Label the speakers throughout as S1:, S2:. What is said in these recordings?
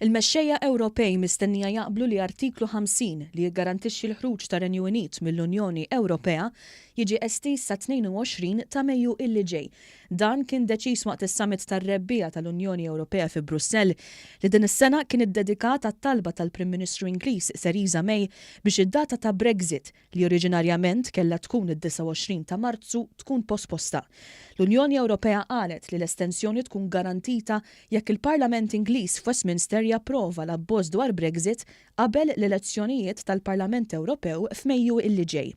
S1: Il-mexxejja Ewropej mistennija jaqblu li Artiklu 50, li jiggarantixxi l-ħruġ tar-Renju Unit mill-Unjoni Ewropea, jiġi estiż sat-22 ta' Mejju illi ġej. Dan kien deċiż waqt is-Summit tar-Rebbiegħa tal-Unjoni Ewropea fi Brussell, li din is-sena kien iddedikat għat-talba tal-Prim Ministru Ingliż Theresa May biex id-data ta' Brexit, li oriġinarjament kellha tkun id-29 ta' Marzu, tkun posposta. L-Unjoni Ewropea qalet li l-estensjoni tkun garantita jekk il-Parlament Ingliż f'Westminster japprova l-abbozz dwar Brexit qabel l-elezzjonijiet tal-Parlament Ewropew f'Mejju illi ġej.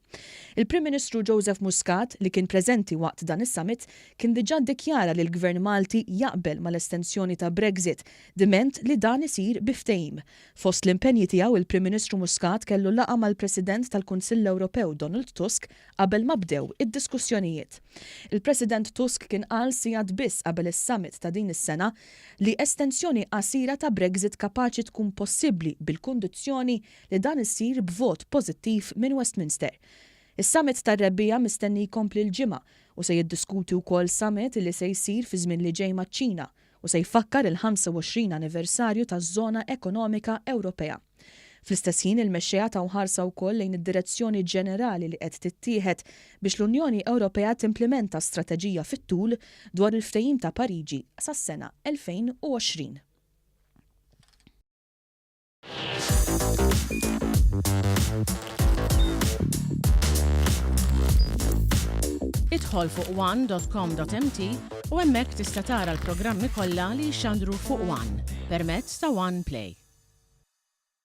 S1: Il-Prim Ministru Joseph Muscat, li kien preżenti waqt dan is-summit, kien diġà ddikjara li l-Gvern Malti jaqbel mal-estensjoni ta' Brexit diment li dan isir bi ftehim. Fost l-impenji tiegħu il-Prim Ministru Muscat kellu laqgħa mal-President tal-Kunsill Ewropew Donald Tusk qabel ma bdew id-diskussjonijiet. Il-President Tusk kien qal sigħat biss qabel is-summit ta' din is-sena li estensjoni qasira ta' Brexit kapaċi tkun possibbli bil-kundizzjoni li dan issir b'vot pożittiv minn Westminster. Is-summit tar-rebbiegħa mistenni jkompli l-Ġimgħa u se jiddiskuti wkoll summit li se jsir fiż-żmien li ġej maċ-Ċina u se jfakkar il-25 anniversarju taż-Żona Ekonomika Ewropea. Fl-istess ħin il-mexxejja taw ħarsa wkoll lejn id-direzzjoni ġenerali li qed tittieħed biex l-Unjoni Ewropea timplimenta strateġija fit-tul dwar il-Ftehim ta' Pariġi sas-sena 2020.
S2: Idħol fuq one.com.mt u hemmhekk tista' tara l-programmi kollha li jixxandru fuq One permezz ta' One Play.